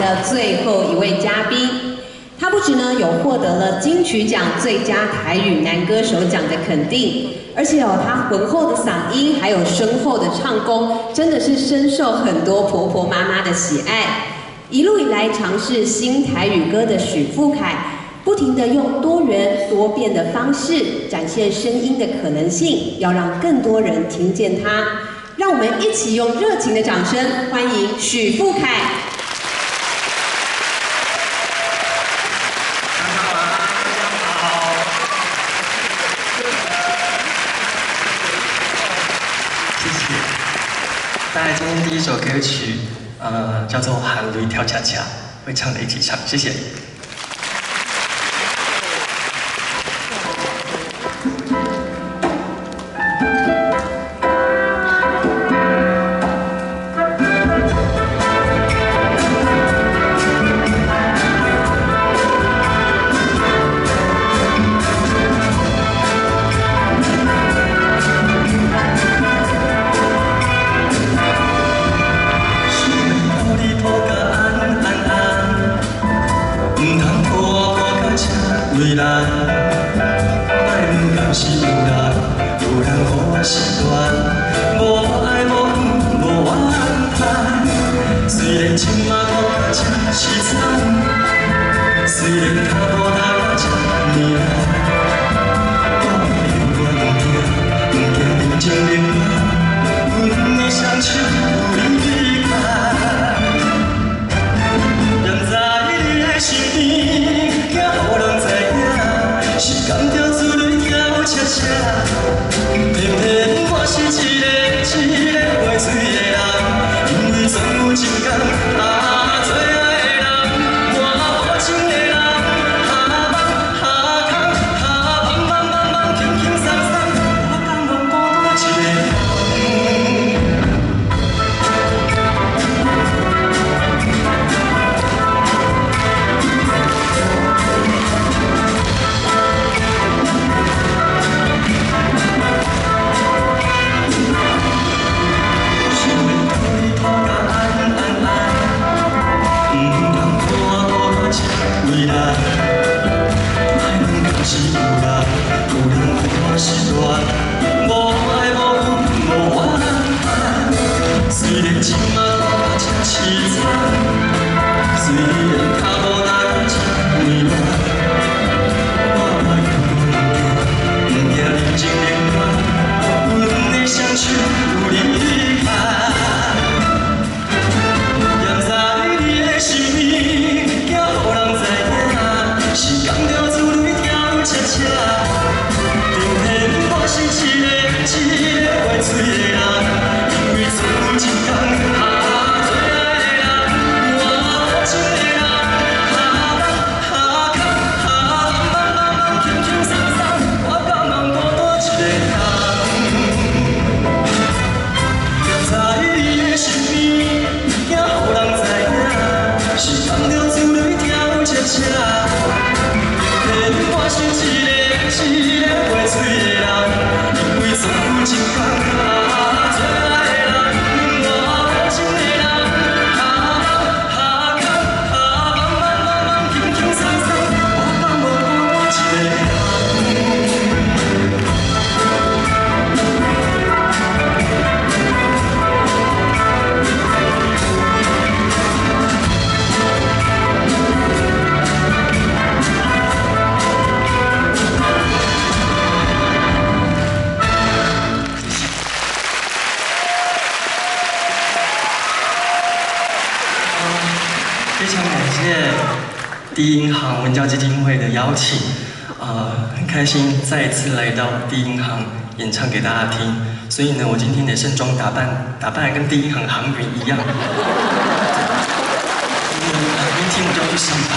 的最後一位嘉賓。他不止呢有獲得了金曲獎最佳台語男歌手獎的肯定，而且哦，他渾厚的嗓音還有深厚的唱功，真的是深受很多婆婆媽媽的喜愛。一路以來嘗試新台語歌的許富凱，不停地用多元多變的方式展現聲音的可能性，要讓更多人聽見他。讓我們一起用熱情的掌聲歡迎許富凱。謝謝。帶來今天第一首歌曲，叫做《含淚跳恰恰》，會唱的一起唱，謝謝。第一银行文教基金會的邀請，很開心再一次來到第一銀行演唱給大家聽。所以呢，我今天的盛裝打扮，打扮跟第一銀行行員一樣。明天我就要去上班。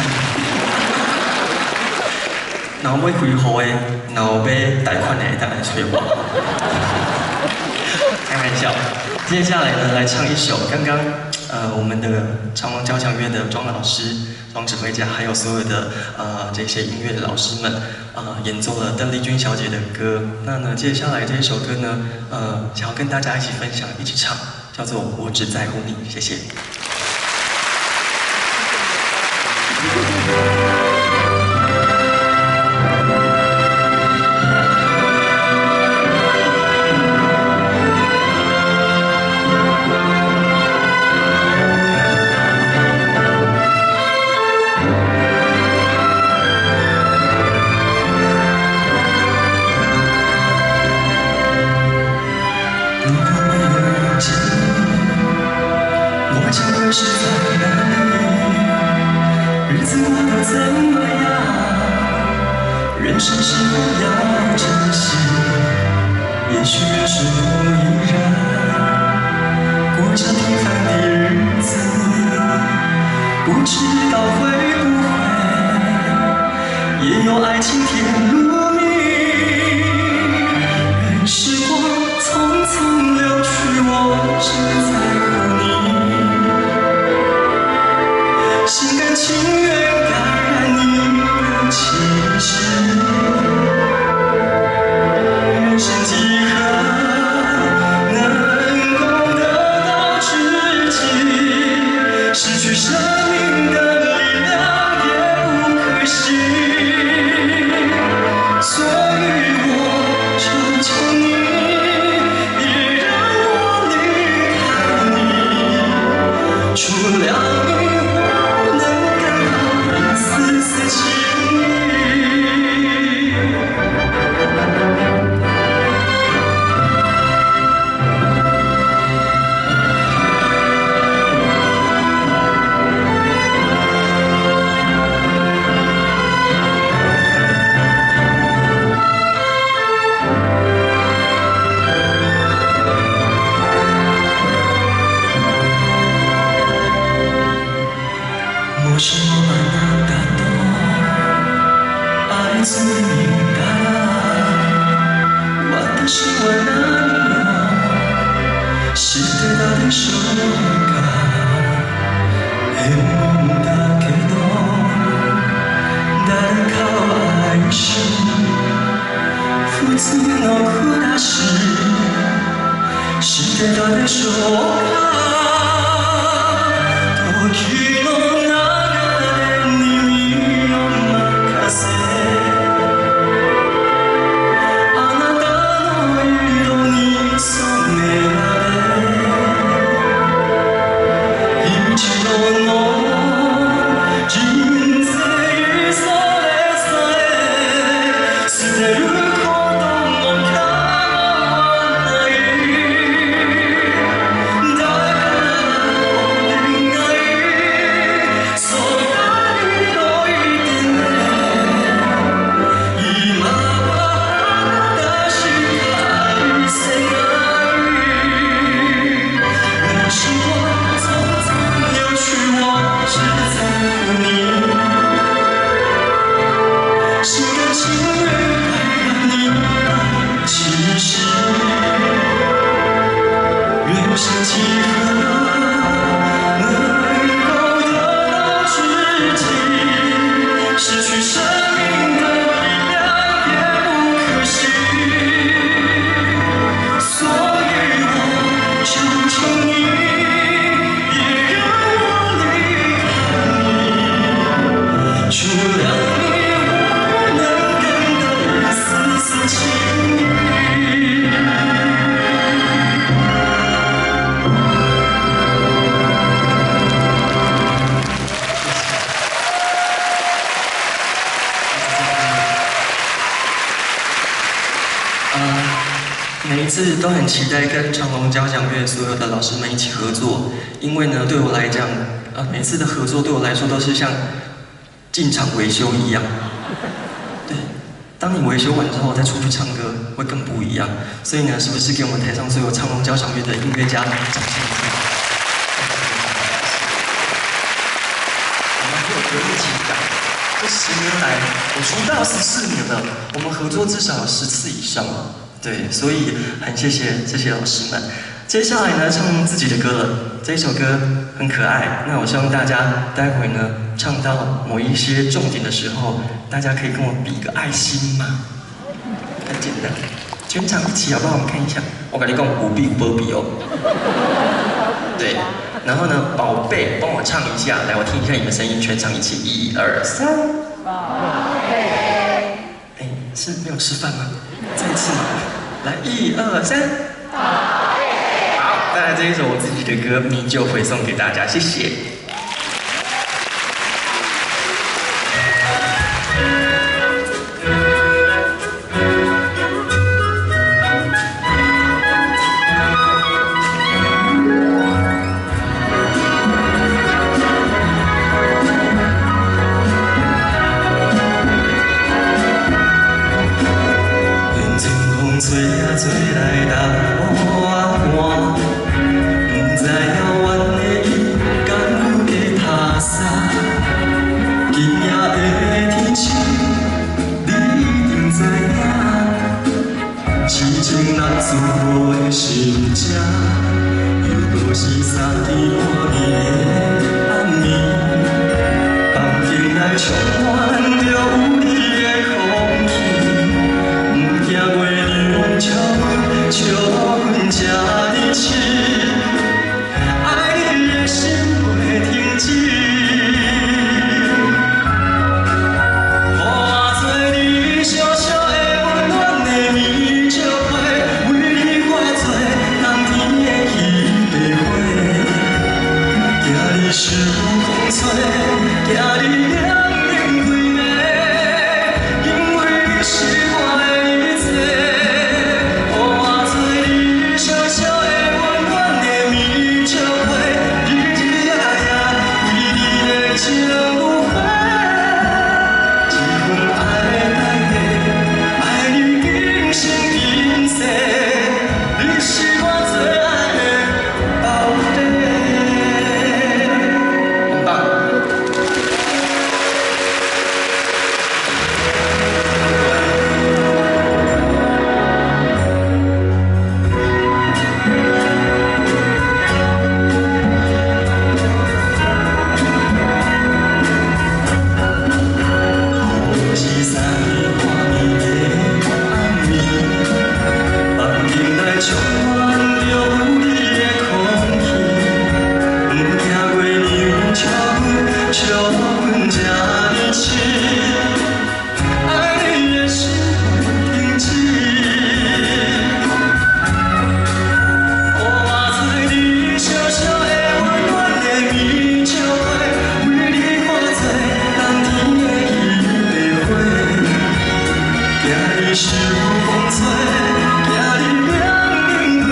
若欲開戶的，若欲貸款的，會當來揣我。開玩笑。接下來呢，來唱一首剛剛我們的長隆交響樂的莊老師、莊指揮家，還有所有的這些音樂的老師們，演奏了鄧麗君小姐的歌。那呢，接下來這一首歌呢，想要跟大家一起分享、一起唱，叫做《我只在乎你》。謝謝。怎麼樣？人生是否要珍惜？也許人生我依然過着平凡的日子，不知道會不會也有愛情甜如蜜。任時光匆匆流去，我只在乎你，心甘情願感染你的氣息。人生幾何能夠得到知己，失去生命的力量也不可惜。所以我求求你，別讓我離開你，除了你，我能感到一絲絲情意。もしもあなたと会えずにいたら、私は何をしてたでしょうか。変だけど誰かを愛し普通の暮らししてたでしょうか。時の流れに身を任せ、あなたの色に染められ、一度の人生それさえ捨てることも構わない。だからお願い、そばに置いてね。今はあなたしか愛せない。任時光匆匆流去，我只在乎你，心甘情願感染你的氣息。人生幾何能夠得到知己，失去生命的力量也不可惜。所以我求求你，別讓我離開你，除了你，我不能感到一絲絲情意。每一次都很期待跟長隆交響樂所有的老師們一起合作，因為呢，對我來講，每次的合作對我來說都是像進場維修一樣。對，當你維修完之後再出去唱歌，會更不一樣。所以呢，是不是給我們台上所有長隆交響樂的音樂家掌聲一下？我們很有革命情感。這10年來，我出道14年了，我們合作至少有10次以上了。對，所以很謝謝這些老師們。接下來呢，唱自己的歌了。這一首歌很可愛，那我希望大家待會呢，唱到某一些重點的時候，大家可以跟我比一個愛心嗎？很簡單，全場一起好不好？我們看一下。我跟你講，有比有無比哦。對，然後呢，寶貝，幫我唱一下，來，我聽一下你們聲音，全場一起，1、2、3。寶貝。哎，是沒有吃飯嗎？再一次嘛，來，1、2、3。好，帶來這一首我自己的歌《你就會》送給大家，謝謝。又閣是三更半暝的暗暝，房間內充滿著有你的空氣，毋驚月亮笑阮，笑阮這呢癡，愛你的心袂停止。化做你小小的溫暖的棉笑被，為你化做冬天的彼塊花，驚你受風吹，驚你涼冷規暝，因為你是我的一切。化做你小小的溫暖的棉笑被，日日夜夜為你的情有花。這份愛的代價，愛你今生今世，你是我最愛的寶貝。很棒。是三更半暝的暗暝，房間內充滿著有你的空氣，毋驚月亮笑阮，笑阮這呢癡，愛你的心袂停止。化做你小小的溫暖的棉笑被，為你化做冬天的彼塊花，驚你受風吹，驚你涼冷規暝，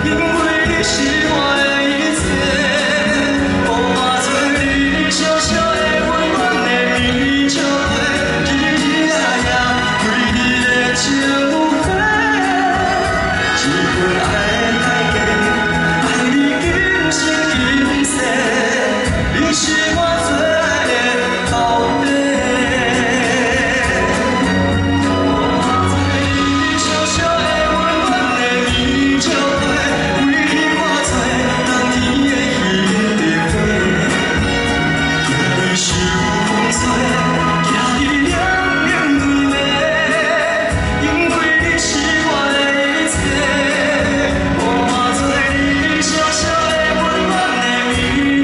因為你是我的一切。化做你小小的溫暖的棉笑被，日日夜夜為你的情有花。這份愛的代價，愛你今生今世，你是我最愛的寶貝。化做你小小的溫暖的棉笑被，為你化做冬天的彼塊花，驚你受風吹，驚你涼冷規暝，因為你是我的一切。化做你小小的溫暖的棉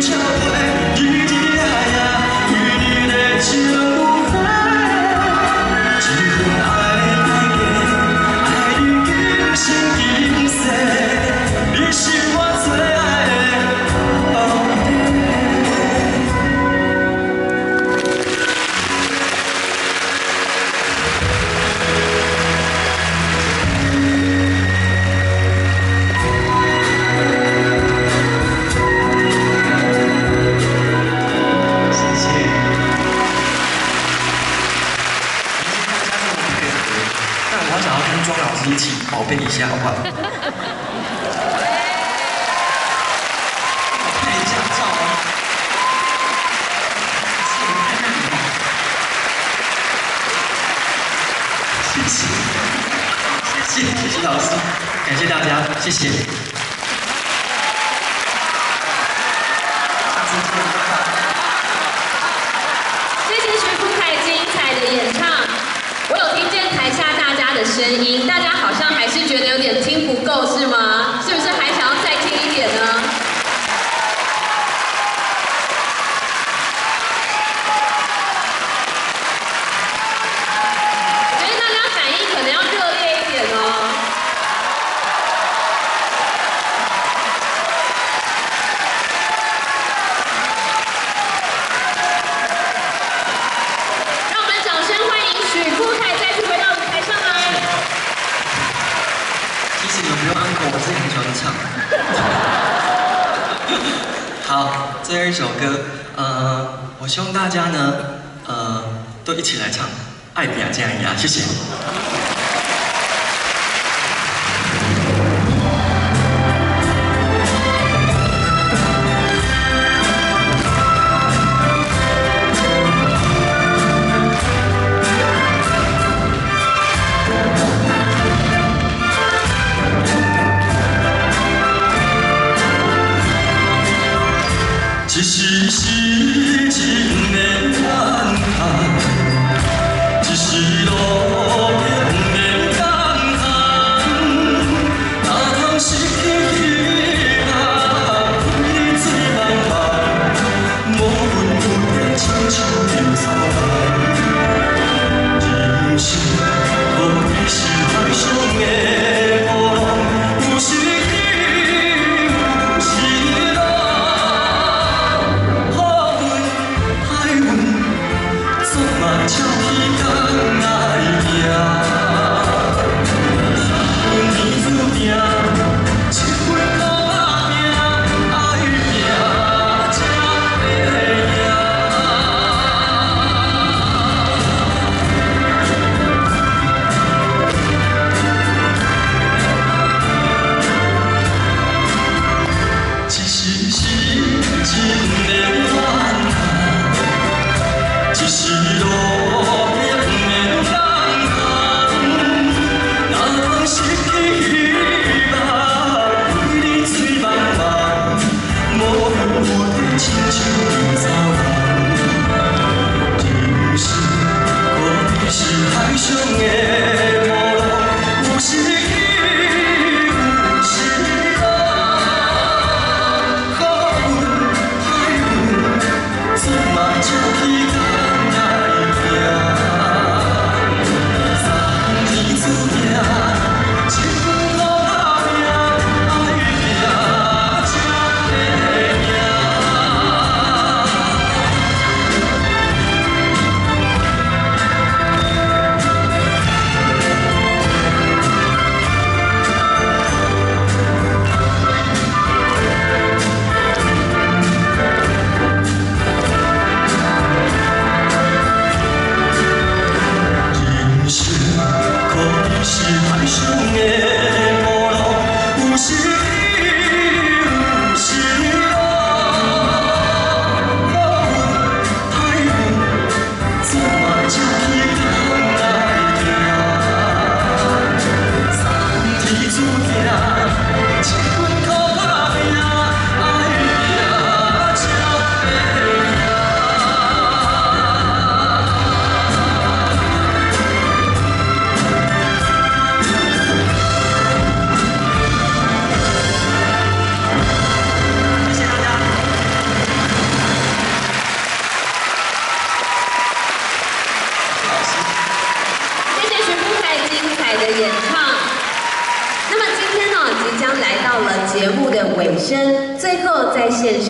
笑被，日日夜夜為你的情有花。這份愛的代價，愛你今生今世，你是我最愛的寶貝。謝謝，感謝大家這麼配合。但我想要跟莊老師一起寶貝一下，好不好？我拍一下照啊！是我拍那裡嗎？謝謝，謝謝，謝謝老師，感謝大家，謝謝。下次見，拜拜。謝謝許富凱精彩的演唱，我有聽見台下大家的聲音，大家好像還是覺得有點聽不夠，是嗎？是不是還想要再聽一點呢？我覺得大家反應可能要熱烈一點哦。讓我們掌聲歡迎許富凱再次回到舞台上來。其實你們不用安可，我自己很喜歡唱。好，最後一首歌，我希望大家呢，都一起來唱《愛拚才會贏》，謝謝。痴情的感叹，只是。